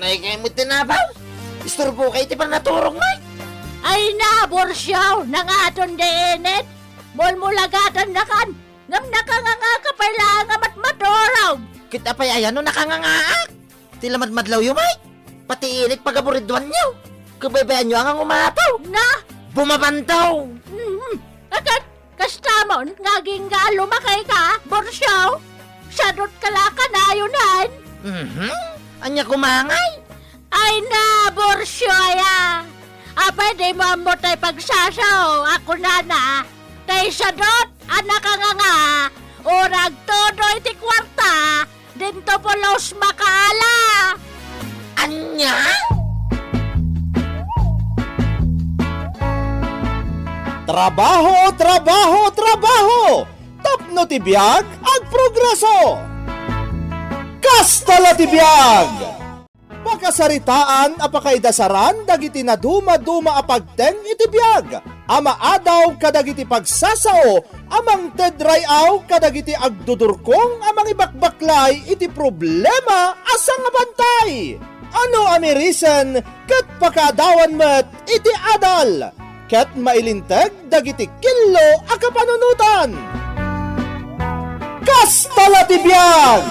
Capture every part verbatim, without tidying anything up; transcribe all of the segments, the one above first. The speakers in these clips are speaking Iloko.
Ay, kay mo tinabaw? Isturbo kay ti panaturog, Mike. Ay na, Borsiaw, nangaton di init. Mulmulagatannakan, ngem nakanganga ka pay laeng a matmaturog. Ket apay aya no nakangangaak? Ti lamadmadlawyo, Mike. Pati init pagaburidwanyo. Kabaybayanyo a nga umataw. Na? Bumabantaw. Mhm. Akat, kastamon nga agingga a lumakay ka, Borsiaw? Sadot ka la kanayon. Mhm. Ania kumangay? Ay na, Borsiaw aya. Apay di mo ammo tay pagsasao, a kunana, tay sadot a nakanganga, ura agtudo iti kuarta, dinto pulos makaala. Ania? Trabaho, trabaho, trabaho! Tapno ti biag, agprogreso! Kasta la ti biag! Pakasaritaan a pakaidasaran dagiti nadumaduma a pagteng iti biag a maadaw kadagiti pagsasao a mangted ray-aw kadagiti agdudurkong a mangibakbaklay iti problema a sangabantay. Ano a mirisen ket pakaadawan met iti adal ket mailinteg dagiti killo a kapanunotan. Kasta la ti biag!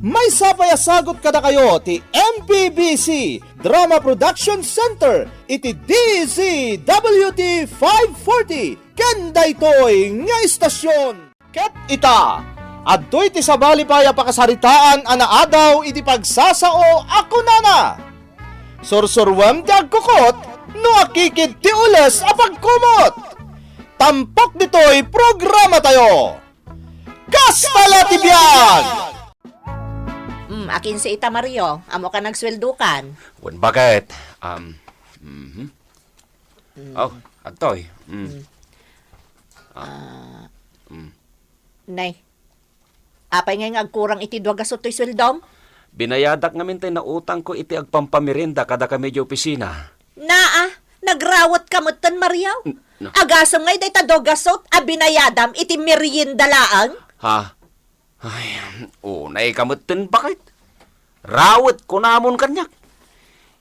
Maysa pay a sagut kadakayo ti M P B C Drama Production Center iti D Z W T five forty ken daytoy nga istasyon. Ket ita, adtoy ti sabali pay a pakasaritaan a naadaw iti pagsasao a kunana, "Sursuruem ti agkukot no akikid ti ules a pagkumot." Tampok ditoy programatayo. Kasta la ti biag! Hmm, akinsi ita, Mario? Ammo ka nagsueldokan? Wen, bakit? Um, mhm. Mm. Oh, adtoy. Mm. Mm. Ah. Ah. Mm. Nay, apay ngay nga agkurang iti dua gasut toy sueldom? Binayadak ngamin tay nautangko iti agpampamerienda kadakami idiay opisina. Naa, nagrawet ka metten, Mario? N-, no. Agasem ngay dayta dua gasut a binayadam iti merienda laeng? Ha? Ay, unay ka metten, bakit? Rawet, kunamon kaniak.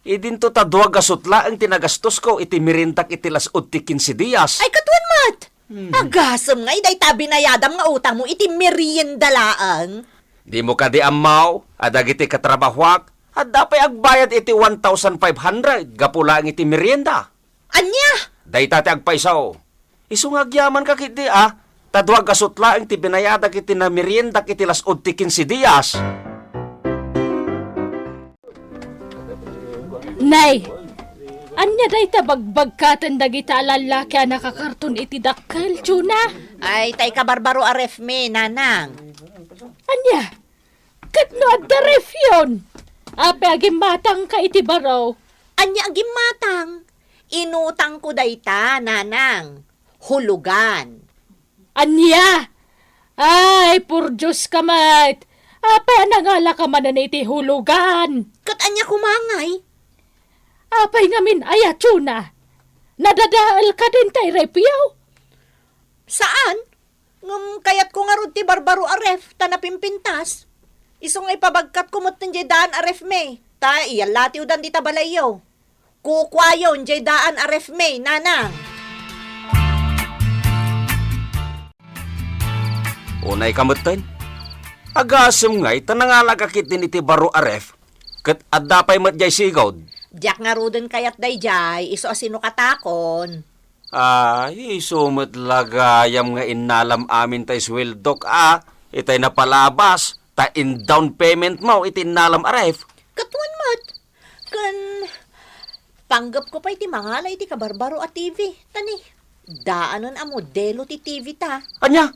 Idinto ta dua gasut laeng ti nagastosko iti meriendak iti las-ud ti kinse dias. Ay, ket wen met! Hmm. Agasem ngay dayta binayadam nga utangmo iti merienda laeng? Dimo kadi ammo a dagiti katrabahoak, adda pay agbayad iti one thousand five hundred gapu laeng iti merienda? Ania? Dayta ti agpayso. Isu nga agyamanka ketdi a, ta dua gasut laeng ti binayadak iti nameriendak iti las-ud ti kinse dias. Nay, ania dayta bagbagkaten dagita a lallaki a nakakarton iti dakkel, Chona? Ay, tay kabarbaro a refmi, nanang. Ania? Ket no adda refyon, apay a gimmatangka iti baro? Ania a gimmatang? Inutangko dayta, nanang. Hulugan. Ania? Ay, purdios ka met! Apay a nangalaka manen iti hulugan? Ket ania koma ngay? Apay ngamin aya, Chona? Nadadael kadin tay refyo? Saan? Ngem kayatko ngarud ti barbaro a ref ta napimpintas. Isu nga ipabagkatko met diay daan a refmi, ta iyallatiwdan dita balayyo. Kukuayon diay daan a refmi, nanang. Unay ka metten? Agasem ngay ta nangalaka ketdin iti baro a ref, ket adda pay met diay sigud. Diak ngaruden kayat daydiay, isu a sinukatakon. Ay, isu met la gayam nga innalam amin tay sueldok a, itay napalabas, ta in-down payment mo iti innalam a ref. Ket wen met. Ken, panggepko pay ti mangala iti kabarbaro a T V. Ta ni, daanen a modelo ti T V ta. Ania?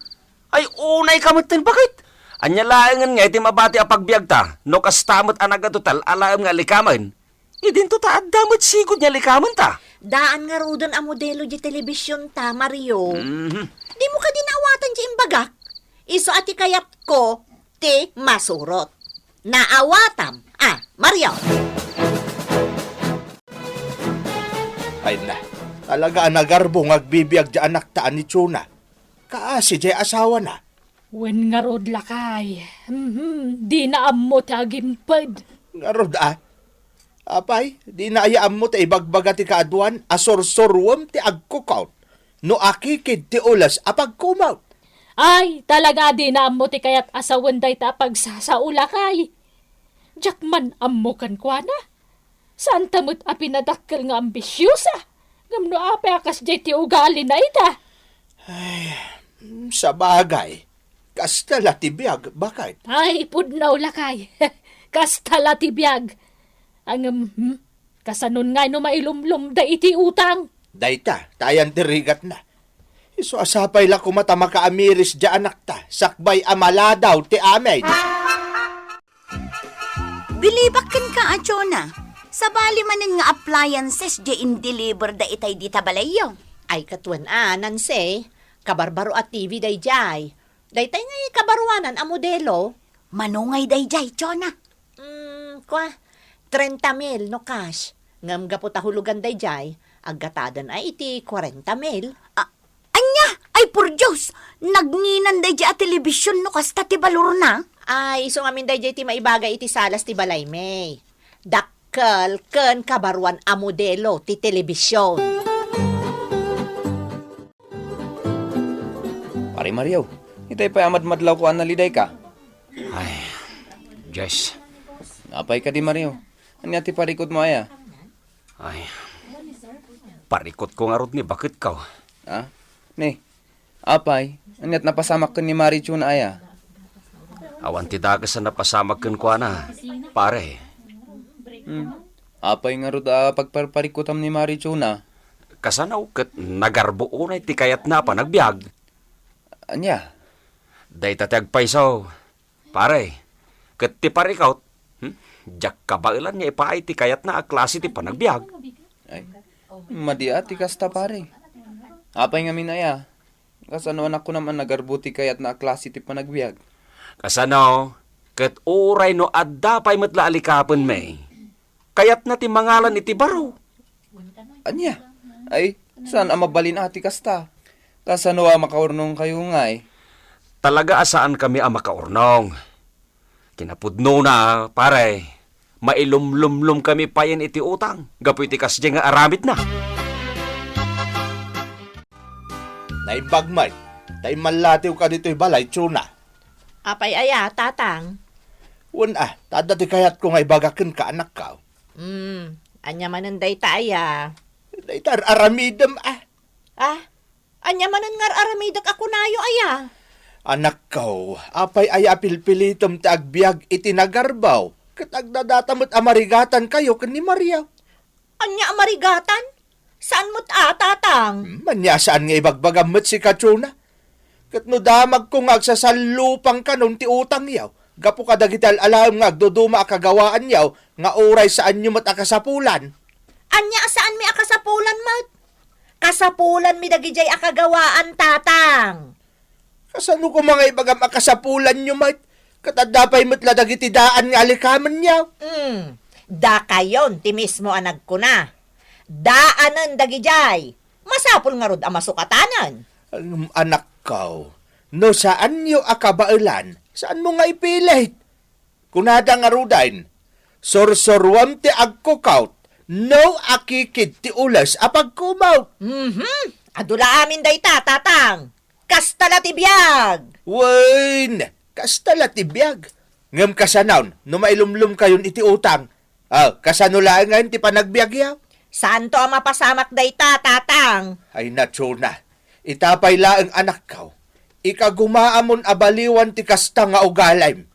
Ay, unay ka metten, bakit? Ania laengen nga iti mabati a pagbiagta, no kasta met a nagadu ta alaem nga likamen? Idinto ta adda met sigud nga likamenta. Daan ngaruden a modelo di telebision ta, Mario. Mhm. Dimo kadi naawatan di imbagak? Isu a ti kayatko ti masurot. Naawatam, a, Mario. Ay na, talaga a nagarbo nga agbibiag di anakta a ni Chona. Kaasi diay asawana. Wen ngarud, lakay. Mhm, dina ammo ti agimped. Ngarud, a? Apay, dina aya ammo ta ibagbaga ti kaaduan a sursuruem ti agkukot no akikid ti ules a pagkumot? Ay, talaga a dina ammo ti kayat a sawen dayta a pagsasao, lakay. Diak man ammo kenkuana. Saanta met a pinadakkel nga ambisiosa. Ngem no apay a kasdiay ti ugalina ita? Ay, sabagay. Kasta la ti biag, baket. Ay, pudno, lakay. Kasta la ti biag. Ngem, hmm? Kasanon ngay no mailumlom da iti utang? Dayta, ta ayan ti rigatna. Isu a sapay la koma ta makaamiris diay anakta, sakbay a maladaw ti amin. Bilibak kenka a, Chona. Sabali manen nga appliances diay in-deliver da itay dita balayyo. Ay, ket wen a, Nancy, kabarbaro a T V daydiay. Daytay ngay kabaruanan a modelo. Mano ngay daydiay, Chona? Mm, kua, trenta mil no cash. Ngem gapu ta hulugan daydiay, aggataden a iti kuarenta mil. A-, ania? Ay, por Dios! Nagninan daydiay a telebision no kasta ti balorna? Ay, isu ngamin daydiay ti maibaga iti salas ti balaymi. Dakkel ken kabaruan a modelo ti telebision. Pare Mario, itay pay a madmadlawko a nalidayka. Ay, Jess. Apay kadi, Mario? Ania ti parikutmo aya? Ay, parikutko ngarud ni baketko. Ah? Ni, apay, ania't napasamak ken ni Mari Chona aya? Awan ti dakes a napasamak kenkuana, pare. Hmm. Apay ngarud a pagparparikutam ni Mari Chona? Kasano ket nagarbo unay ti kayatna a panagbiag? Ania? Dayta ti agpayso, pare, ket ti parikut, hmm? Diak kabaelan nga ipaay ti kayatna a klase ti panagbiag. Ay, madi a ti kasta, pare. Apay ngamin aya? Kasano a nakunam a nagarbo ti kayatna a klase ti panagbiag? Kasano? Ket uray no adda pay met la a likapenmi, kayatna ti mangalan iti baro. Ania? Ay, saan a mabalin a ti kasta? Kasano a makaurnongkayo ngay? Talaga a saankami a makaurnong. Kinapudnona, pare, mailumlumlomkami payen iti utang gapu iti kasdiay nga aramidna. Naimbag met, ta immallatiwka ditoy balay, Chona. Apay aya, Tatang? Wen a, ta adda ti kayatko nga ibaga kenka, anakko. Hmm, ania manen dayta aya? Dayta ar-aramidem a. Ah? Ania manen nga ar-aramidek a kunayo aya? Anakko, apay aya a pilpilitem ti agbiag iti nagarbo? Ket agdadata met a marigatankayo ken ni Mario. Ania a marigatan? Saan met a, Tatang? Hmm, ania saan nga ibagbagam met sika, Chona? Ket no damagko nga agsasallupang kanon ti utangyo, gapu kadagiti al-alaem nga agduduma a kagawaanyo nga uray saanyo met a kasapulan. Ania a saanmi a kasapulan met? Kasapulanmi dagidiay a kagawaan, Tatang. Kasano koma nga ibagam a kasapulanyo met? Ket adda pay met la dagiti daan nga alikamenyo. Hmm, dakayon ti mismo a nagkuna. Daanen dagidiay. Masapul ngarud a masukatanen. Ngem anakko, no saanyo a kabaelan, saanmo nga ipilit. Kunada ngaruden, sursuruam ti agkukot, no akikid ti ules a pagkumot. Mhm. Adu la amin dayta, Tatang. Kasta la ti biag. Wen, kasta la ti biag. Ngem kasanon, no mailumlomkayon iti utang? Ah, kasano laeng ngayen ti panagbiagyo? Saanto a mapasamak dayta, Tatang? Ay, Chona. Ita pay laeng, anakko. Ikagumaamon a baliwan ti kasta nga ugalim.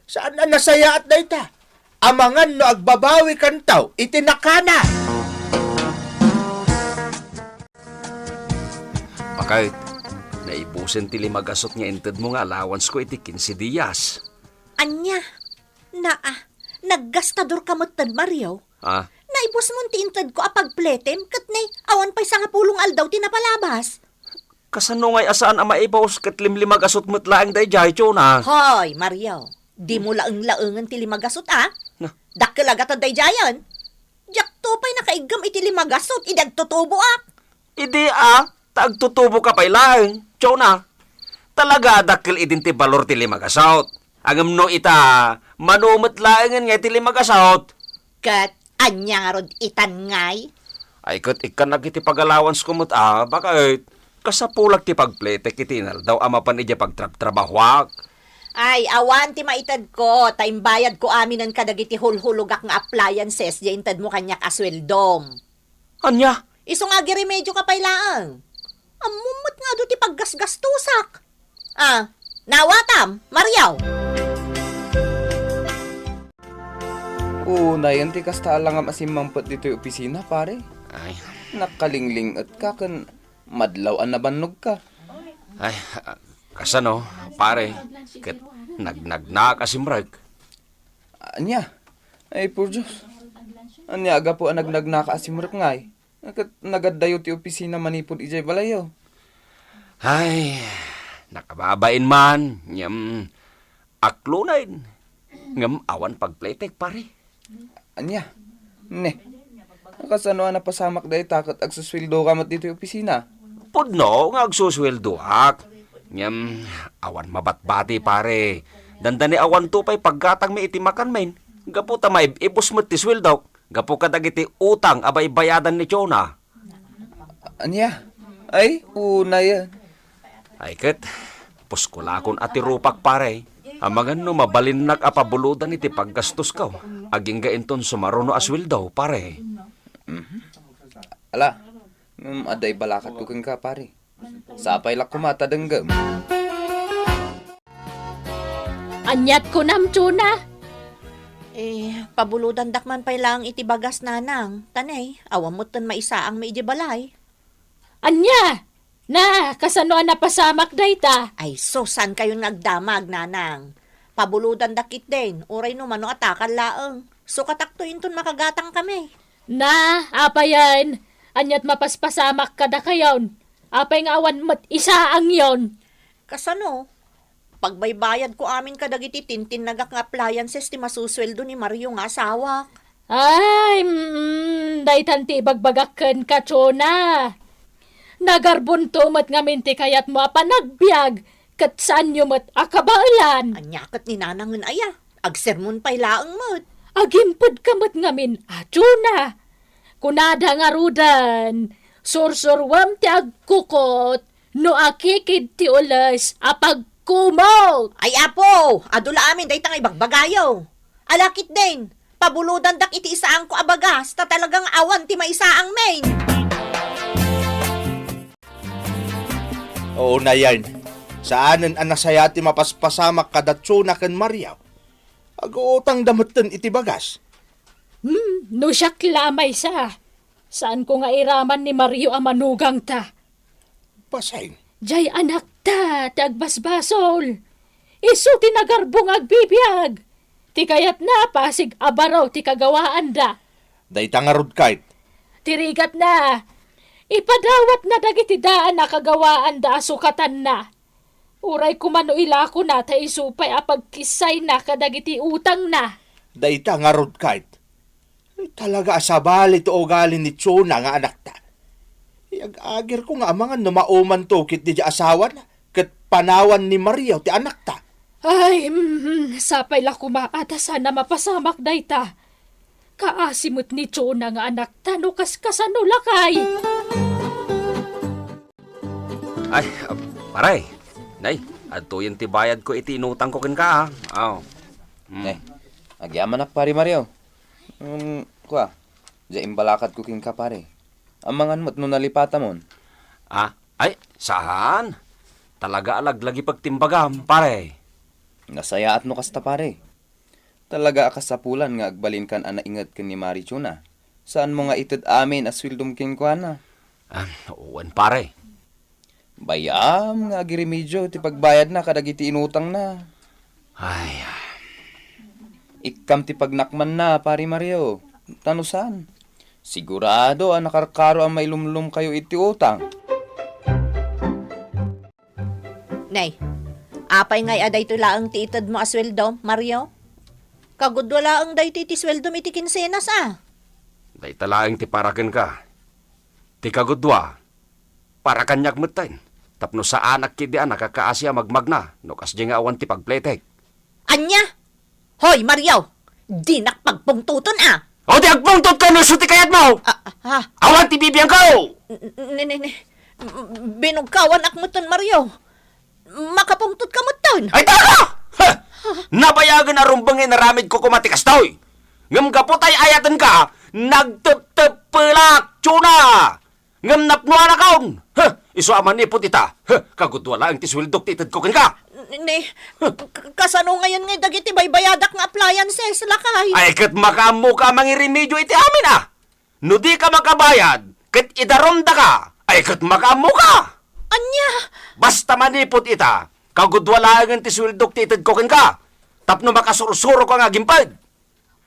Saan a nasayaat dayta? Amangan no agbabawikanto iti nakana. Baket, naibusen ti lima gasut nga intedmo nga allowance ko iti kinse dias. Ania? Naa, naggastador ka metten, Mario. Ah? Naibusmon ti intedko a pagpletem ket ne, awan pay sangapulo nga aldaw ti napalabas. Kasano ngay a saan a maibus ket limlima gasut met laeng daydiay, Chona? Hoy, Mario, dimo laeng-laengen ti lima gasut, a? Na? Dakkel a gatad daydiayen. Diakto pay nakaiggem iti lima gasut idi agtutuboak. Idi a, ta agtutuboka pay laeng, Chona. Talaga a dakkel idin ti balor ti lima gasut. Ngem no ita, Mano met laengen nga iti lima gasut. Ket ania ngarud itan ngay? Ay, ket ikkannak iti pag-allowancesko met a, baket kasapulak ti pagpletek iti inaldaw a mapan idiay pagtrabtrabahoak. Ay, awan ti maitedko, ta imbayadko aminen kadagiti hulhulogak nga appliances diay intedmo kaniak a sueldom. Ania? Isu nga agiremedioka pay laeng. Ammom met nga adu ti paggasgastosak. Ah, nawatam, Mario? Unayen ti kasta a langam a simmangpet ditoy opisina, pare. Ay. Nakalingling-etka ken madlaw a nabannogka. Ay, ah, kasano, pare? Ket nagnagnaak a simrek. Ania? Ay, por Dios. Ania a gapu a nagnagnaka a simrek ngay? Ket nagaddayo ti opisina manipud idiay balayyo. Ay, nakababain man, ngem aklonen. Ngem awan pagpletek, pare. Ania? Ne. Kasano a napasamak dayta ket agsusueldoka met ditoy opisina? Pudno nga agsusueldoak. Ngem awan mabatbati, pare. Dandani awanto pay paggatangmi iti makanmin. Gapu ta maib-ibus met ti sueldok gapu kadagiti utang a baybayadan ni Chona. Ania? Ay, unayen. Ay ket, puskolakon a ti rupak, pare. Amangan no mabalinnak a pabulodan iti paggastosko, agingga inton sumaruno a sueldo, pare. Mhm. Ala, ngem adda ibalakatko kenka, pare. Sapay la koma ta denggem. Aniat kunam, Chona? Eh, pabulodandak man pay laeng iti bagas, nanang. Ta ne, awan metten maisaangmi idiay balay. Ania? Na, kasano a napasamak dayta? Ay, sus, saankayon nga agdamag, nanang. Pabulodandak ketdin, uray no mano a takal laeng. Sukatakto inton makagatangkami. Na, apayen, aniat mapaspasamak kadakayon? Apay nga awan met isaangyon? Kasano? Pagbaybayadko amin kadagiti tintinnagak nga appliances ti masusueldo ni Mario nga asawak. Ay, mm, daytan ti ibagbagak kenka, Chona. Nagarbonto met ngamin ti kayatmo a panagbiag, ket saanyo met a kabaelan. Ania ket ni nanangen aya? Agsermon pay laeng met. Agimpedka met ngamin a, Chona. Kunada ngaruden, sursuruem ti agkukot no akikid ti ules a pagkumot. Ay, Apo, adu la amin dayta nga ibagbagayo. Ala ketdin, pabulodandak iti isaangko a bagas, ta talaga nga awan ti maisaangmin. Unayen, saanen a nasayaat ti mapaspasamak kada Chona ken Mario. Aguutangda metten iti bagas. Hmm, no siak la a maysa, saanko nga iraman ni Mario a manugangta. Basin. Jay anakta ti agbasbasol. Isu ti nagarbong agbibiag. Ti kayatna a pasig a baro ti kagawaanda. Dayta ngarud, Kate. Ti rigatna, ipadawatna dagiti daan a kagawaanda a sukatanna. Uray koma no ilakona ta isu pay a pagkissayna kadagiti utangna. Dayta ngarud, Kate. Talaga a sabali ti ugali ni Chona nga anakta. Iyag-agirko nga amangan no maumanto ketdi ti asawana ket panawan ni Mario ti anakta. Ay, mm, sapay la koma a ta saan a mapasamak dayta. Kaasi met ni Chona nga anakta no kaskasano lakay. Ay, ah, pare. Nay, adtoyen ti bayadko iti inutangko kenka, ah. Aw. Hmm. Nay, agyamanak, Pare Mario. Um, kua, diay imbalakadko kenka, pare. Amangan met no nalipatamon. Ah, ay, saan? Talaga a laglagipek ti imbagam, pare. Nasayaat no kasta, pare. Talaga a kasapulan nga agbalinkan a nainget ken ni Mari Chona. Saanmo nga ited amin a sueldom kenkuana? Ah, wen, pare. Bay-am nga agiremedio ti pagbayadna kadagiti inutangna. Ay. Ikkam ti pagnakmanna, Pare Mario. Ta no saan, sigurado a nakarkaro a mailumlomkayo iti utang. Nay, apay ngay a daytoy laeng ti itedmo a sueldo, Mario? Kagudua laeng daytoy ti sueldom iti kinsenas, a. Dayta laeng ti para kenka. Ti kagudua, para kaniak metten, tapno saanak ketdi a nakakaasi a magmagna no kasdiay nga awan ti pagpletek. Ania? Hoy, Mario! Dinak pagpungtoton, a! O, di agpungtot ka no isu ti kayatmo! A, a, a. Awan ti bibiangko! N-, n-, ne, ne, ne. Binugkawanak metten, Mario. Makapungtot ka metten. Ay, taka! Ha! Nabayagen a rumbeng nga inaramidko koma ti kastoy. Ngem gapu ta ay-ayatenka, nagtepteppelak, Chona! Ngem napnoanakon! Huh! Isu a manipud ita, huh! Kagudua laeng ti sueldok ti itedko kenka! Ni, k-, kasano ngayon nga dagiti baybayadak nga appliances, lakay? Ay, ket makaammoka a mangiremedio iti amin, a! No dika makabayad, ket idarumdaka, ay, ket makaammoka! Ania? Basta manipud ita, kagudua laengen ti sueldok ti itedko kenka, tapno makasursuroka nga agimped.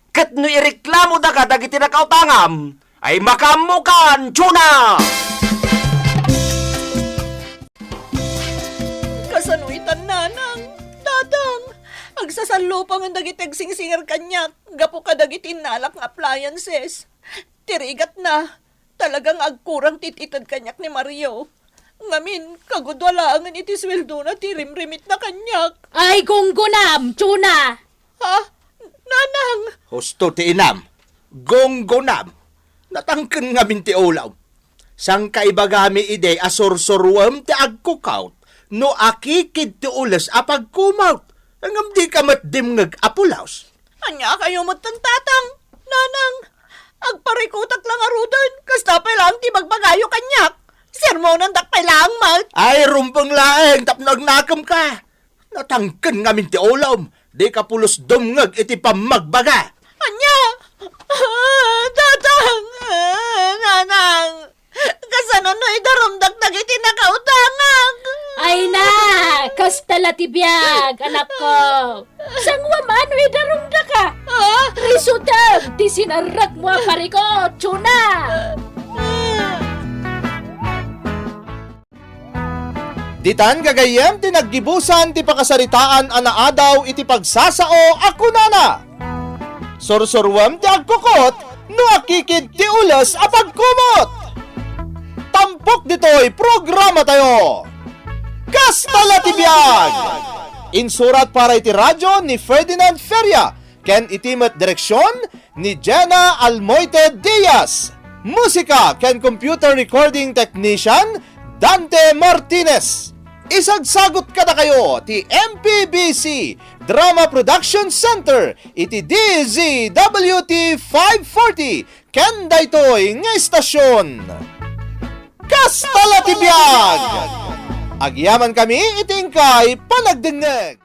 Ket no ireklamoda kadagiti nakautangam, ay makaammokan, Chona! Kasano itan, Nanang? Tatang! Agsasallupangen dagiti agsingsinger kaniak gapu kadagiti innalak nga appliances. Ti rigatna, talaga nga agkurang ti ited kaniak ni Mario. Ngamin, kagudua laengen iti sueldona ti rimrimitna kaniak. Ay, gunggonam, Chona! Ha? Nanang! Husto ti inam. Gunggonam. Natangken ngamin ti ulom. Saan ka ibagami idi a sursuruem ti agkukaut no akikid ti ules a pagkumaut, ngem dika met dimngeg a pulos. Ania kayo metten, Tatang, Nanang? Agparikutak la ngaruden, kasta pay laeng ti bagbagayo kaniak. Sermonandak pay laeng met. Ay, rumbeng laeng tapno agnakemka. Natangken ngamin ti ulom, dika pulos dumngeg iti pammagbaga. Ania? Ah, Tatang! Ah, Nanang! Kasano no idarumdak dagiti nakautangak? Ay na! Kasta la ti biag, anakko! Sangoam a no idarumdaka! Ah? Risutem ti sinarrekmo a parikut, Chona! Ditan gagayyem ti naggibusan ti pakasaritaan a naadaw iti pagsasao a kunana, "Sursuruem ti agkukot no akikid ti ules a pagkumot." Tampok ditoy programatayo, Kasta la ti Biag! Insurat para iti radyo ni Ferdinand Feria ken iti met direksion ni Jenna Almoite Diaz. Musika ken computer recording technician, Dante Martinez. Isagsagut kadakayo ti M P B C Drama Production Center iti D Z W T five forty ken daytoy nga estasion. Kasta la ti biag! Agyamankami iti inkay panagdengngeg.